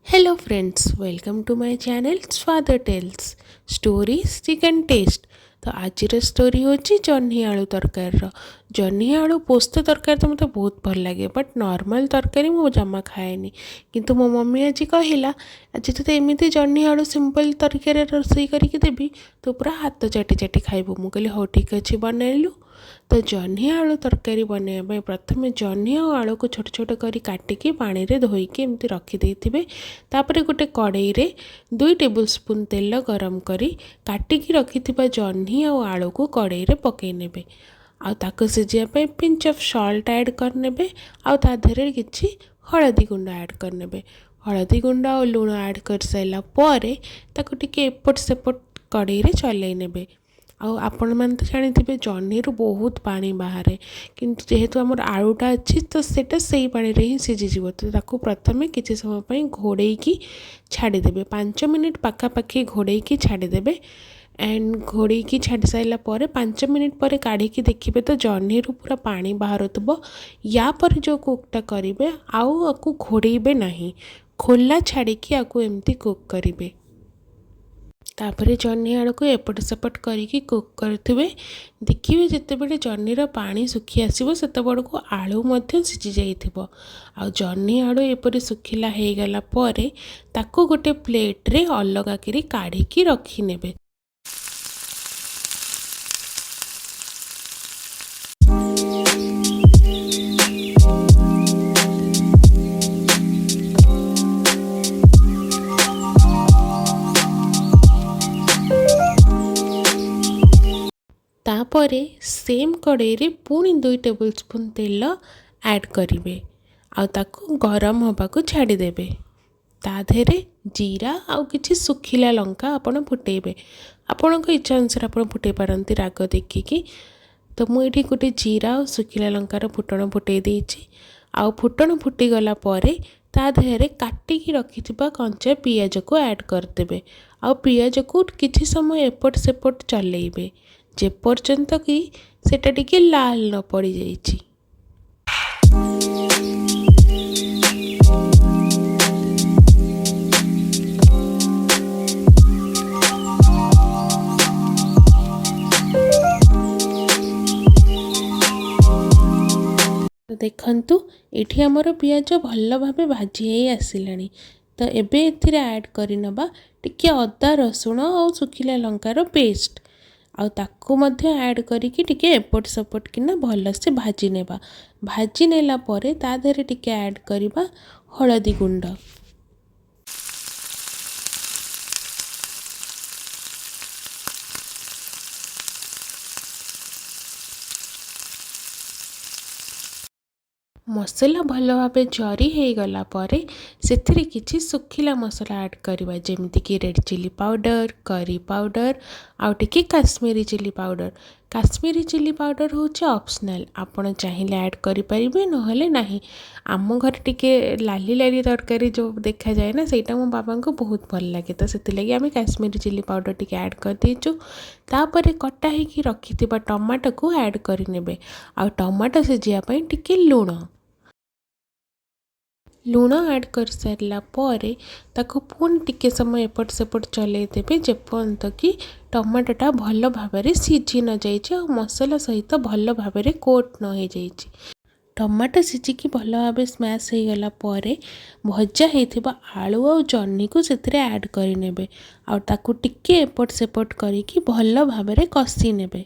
Hello friends, welcome to my channel Swada Tales Stories Chicken Taste। ତ ଆଜିର story ହେଉଛି ଜହ୍ନି ଆଳୁ ତରକାରୀର। ଜହ୍ନି ଆଳୁ ପୋସ୍ତ ତରକାରୀ ତ ମୋତେ ବହୁତ ଭଲ ଲାଗେ, ବଟ୍ ନର୍ମାଲ୍ ତରକାରୀ ମୁଁ ଜମା ଖାଏନି। କିନ୍ତୁ ମୋ ମମି ଆଜି କହିଲା, ଆଜି ତୋତେ ଏମିତି ଜହ୍ନି ଆଳୁ ସିମ୍ପଲ୍ ତରିକାରେ ରୋଷେଇ କରିକି ଦେବି, ତୁ ପୁରା ହାତ ଚାଟି ଚାଟି ଖାଇବୁ। ମୁଁ କହିଲି, ହଉ ଠିକ୍ ଅଛି, ବନେଇଲୁ। ତ ଜହ୍ନି ଆଳୁ ତରକାରୀ ବନେଇବା ପାଇଁ ପ୍ରଥମେ ଜହ୍ନି ଆଉ ଆଳୁକୁ ଛୋଟ ଛୋଟ କରି କାଟିକି ପାଣିରେ ଧୋଇକି ଏମିତି ରଖିଦେଇଥିବେ। ତାପରେ ଗୋଟେ କଡ଼େଇରେ 2 ଟେବୁଲ୍ ସ୍ପୁନ୍ ତେଲ ଗରମ କରି କାଟିକି ରଖିଥିବା ଜହ୍ନି ଆଉ ଆଳୁକୁ କଡ଼େଇରେ ପକାଇ ନେବେ। ଆଉ ତାକୁ ସିଝିବା ପାଇଁ ପିଞ୍ଚ ଅଫ୍ ସଲ୍ଟ ଆଡ଼୍ କରିନେବେ ଆଉ ତା ଦେହରେ କିଛି ହଳଦୀ ଗୁଣ୍ଡ ଆଡ଼୍ କରିନେବେ। ହଳଦୀ ଗୁଣ୍ଡ ଆଉ ଲୁଣ ଆଡ଼୍ କରିସାରିଲା ପରେ ତାକୁ ଟିକେ ଏପଟ ସେପଟ କଡ଼େଇରେ ଚଲେଇ ନେବେ। ଆଉ ଆପଣମାନେ ତ ଜାଣିଥିବେ, ଜହ୍ନିରୁ ବହୁତ ପାଣି ବାହାରେ, କିନ୍ତୁ ଯେହେତୁ ଆମର ଆଳୁଟା ଅଛି, ତ ସେଇଟା ସେଇ ପାଣିରେ ହିଁ ସିଝିଯିବ। ତ ତାକୁ ପ୍ରଥମେ କିଛି ସମୟ ପାଇଁ ଘୋଡ଼େଇକି ଛାଡ଼ିଦେବେ। 5 ମିନିଟ୍ ପାଖାପାଖି ଘୋଡ଼େଇକି ଛାଡ଼ିଦେବେ। ଆଣ୍ଡ ଘୋଡ଼େଇକି ଛାଡ଼ି ସାରିଲା ପରେ 5 ମିନିଟ୍ ପରେ କାଢ଼ିକି ଦେଖିବେ ତ ଜହ୍ନିରୁ ପୁରା ପାଣି ବାହାରୁଥିବ। ୟା ପରେ ଯେଉଁ କୁକ୍ଟା କରିବେ, ଆଉ ଆକୁ ଘୋଡ଼େଇବେ ନାହିଁ, ଖୋଲା ଛାଡ଼ିକି ଆକୁ ଏମିତି କୁକ୍ କରିବେ। ତାପରେ ଜହ୍ନି ଆଳୁକୁ ଏପଟ ସେପଟ କରିକି କୁକ୍ କରୁଥିବେ। ଦେଖିବେ, ଯେତେବେଳେ ଜହ୍ନିର ପାଣି ଶୁଖି ଆସିବ, ସେତେବେଳକୁ ଆଳୁ ମଧ୍ୟ ସିଝି ଯାଇଥିବ। ଆଉ ଜହ୍ନି ଆଳୁ ଏପରି ଶୁଖିଲା ହେଇଗଲା ପରେ ତାକୁ ଗୋଟେ ପ୍ଲେଟ୍ରେ ଅଲଗା କରି କାଢ଼ିକି ରଖିନେବେ। ତାପରେ ସେମ୍ କଡ଼େଇରେ ପୁଣି 2 ଟେବୁଲ୍ ସ୍ପୁନ୍ ତେଲ ଆଡ଼୍ କରିବେ ଆଉ ତାକୁ ଗରମ ହେବାକୁ ଛାଡ଼ିଦେବେ। ତା ଦେହରେ ଜିରା ଆଉ କିଛି ଶୁଖିଲା ଲଙ୍କା ଆପଣ ଫୁଟେଇବେ। ଆପଣଙ୍କ ଇଚ୍ଛା ଅନୁସାରେ ଆପଣ ଫୁଟେଇ ପାରନ୍ତି, ରାଗ ଦେଖିକି। ତ ମୁଁ ଏଇଠି ଗୋଟେ ଜିରା ଆଉ ଶୁଖିଲା ଲଙ୍କାର ଫୁଟଣ ଫୁଟେଇ ଦେଇଛି। ଆଉ ଫୁଟଣ ଫୁଟିଗଲା ପରେ ତା ଦେହରେ କାଟିକି ରଖିଥିବା କଞ୍ଚା ପିଆଜକୁ ଆଡ଼୍ କରିଦେବେ। ଆଉ ପିଆଜକୁ କିଛି ସମୟ ଏପଟ ସେପଟ ଚଲେଇବେ, ଯେପର୍ଯ୍ୟନ୍ତ କି ସେଇଟା ଟିକେ ଲାଲ ନ ପଡ଼ିଯାଇଛି। ତ ଦେଖନ୍ତୁ, ଏଇଠି ଆମର ପିଆଜ ଭଲ ଭାବେ ଭାଜି ହେଇ ଆସିଲାଣି। ତ ଏବେ ଏଥିରେ ଆଡ଼୍ କରିନେବା ଟିକେ ଅଦା, ରସୁଣ ଆଉ ଶୁଖିଲା ଲଙ୍କାର ପେଷ୍ଟ। ଆଉ ତାକୁ ମଧ୍ୟ ଆଡ଼୍ କରିକି ଟିକେ ଏପଟ ସେପଟ କିନା ଭଲସେ ଭାଜି ନେବା। ଭାଜି ନେଲା ପରେ ତା ଦେହରେ ଟିକେ ଆଡ଼୍ କରିବା ହଳଦୀ ଗୁଣ୍ଡ। ମସଲା ଭଲ ଭାବେ ଜରି ହେଇଗଲା ପରେ ସେଥିରେ କିଛି ଶୁଖିଲା ମସଲା ଆଡ଼୍ କରିବା, ଯେମିତିକି ରେଡ଼୍ ଚିଲି ପାଉଡ଼ର, କରି ପାଉଡ଼ର ଆଉ ଟିକେ Kashmiri chilli powder. Kashmiri chilli powder ହେଉଛି ଅପସନାଲ୍, ଆପଣ ଚାହିଁଲେ ଆଡ଼୍ କରିପାରିବେ, ନହେଲେ ନାହିଁ। ଆମ ଘରେ ଟିକେ ଲାଲି ଲାଲି ତରକାରୀ ଯେଉଁ ଦେଖାଯାଏ ନା, ସେଇଟା ମୋ ବାବାଙ୍କୁ ବହୁତ ଭଲ ଲାଗେ। ତ ସେଥିଲାଗି ଆମେ କାଶ୍ମୀରୀ ଚିଲି ପାଉଡ଼ର ଟିକେ ଆଡ଼୍ କରିଦେଇଛୁ। ତାପରେ କଟା ହେଇକି ରଖିଥିବା ଟମାଟୋକୁ ଆଡ଼୍ କରିନେବେ। ଆଉ ଟମାଟୋ ସିଝିବା ପାଇଁ ଟିକେ ଲୁଣ। ଲୁଣ ଆଡ଼୍ କରିସାରିଲା ପରେ ତାକୁ ପୁଣି ଟିକେ ସମୟ ଏପଟ ସେପଟ ଚଲେଇ ଦେବେ, ଯେପର୍ଯ୍ୟନ୍ତ କି ଟମାଟୋଟା ଭଲ ଭାବରେ ସିଝି ନଯାଇଛି ଆଉ ମସଲା ସହିତ ଭଲ ଭାବରେ କୋଟ୍ ନ ହେଇଯାଇଛି। ଟମାଟୋ ସିଝିକି ଭଲ ଭାବେ ସ୍ମାସ୍ ହେଇଗଲା ପରେ ଭଜା ହେଇଥିବା ଆଳୁ ଆଉ ଜହ୍ନିକୁ ସେଥିରେ ଆଡ଼୍ କରିନେବେ। ଆଉ ତାକୁ ଟିକେ ଏପଟ ସେପଟ କରିକି ଭଲ ଭାବରେ କଷି ନେବେ।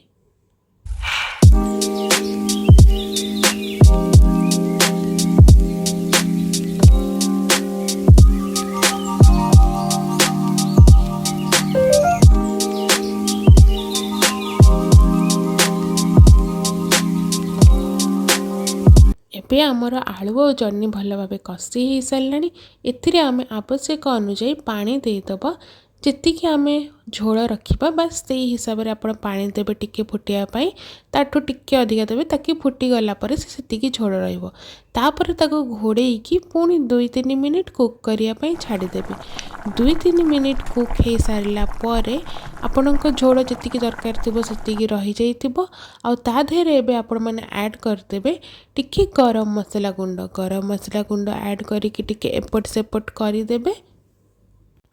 ଏବେ ଆମର ଆଳୁ ଆଉ ଜହ୍ନି ଭଲ ଭାବେ କଷି ହେଇସାରିଲାଣି। ଏଥିରେ ଆମେ ଆବଶ୍ୟକ ଅନୁଯାୟୀ ପାଣି ଦେଇଦେବା। ଯେତିକି ଆମେ ଝୋଳ ରଖିବା, ବାସ୍ ସେଇ ହିସାବରେ ଆପଣ ପାଣି ଦେବେ। ଟିକେ ଫୁଟିବା ପାଇଁ ତାଠୁ ଟିକେ ଅଧିକା ଦେବେ, ତାକି ଫୁଟିଗଲା ପରେ ସେ ସେତିକି ଝୋଳ ରହିବ। ତାପରେ ତାକୁ ଘୋଡ଼େଇକି ପୁଣି 2-3 ମିନିଟ୍ କୁକ୍ କରିବା ପାଇଁ ଛାଡ଼ିଦେବେ। 2-3 ମିନିଟ୍ କୁକ୍ ହେଇସାରିଲା ପରେ ଆପଣଙ୍କ ଝୋଳ ଯେତିକି ଦରକାର ଥିବ, ସେତିକି ରହିଯାଇଥିବ। ଆଉ ତା ଦେହରେ ଏବେ ଆପଣମାନେ ଆଡ଼୍ କରିଦେବେ ଟିକେ ଗରମ ମସଲା ଗୁଣ୍ଡ। ଗରମ ମସଲା ଗୁଣ୍ଡ ଆଡ଼୍ କରିକି ଟିକେ ଏପଟ ସେପଟ କରିଦେବେ।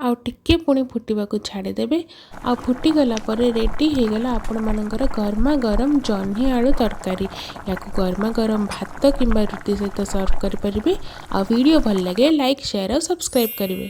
ଆଉ ଟିକିଏ ପୁଣି ଫୁଟିବାକୁ ଛାଡ଼ିଦେବେ। ଆଉ ଫୁଟିଗଲା ପରେ ରେଡ଼ି ହେଇଗଲା ଆପଣମାନଙ୍କର ଗରମା ଗରମ ଜହ୍ନି ଆଳୁ ତରକାରୀ। ୟାକୁ ଗରମା ଗରମ ଭାତ କିମ୍ବା ରୁଟି ସହିତ ସର୍ଭ କରିପାରିବେ। ଆଉ ଭିଡ଼ିଓ ଭଲ ଲାଗିଲେ ଲାଇକ୍, ସେୟାର ଆଉ ସବସ୍କ୍ରାଇବ୍ କରିବେ।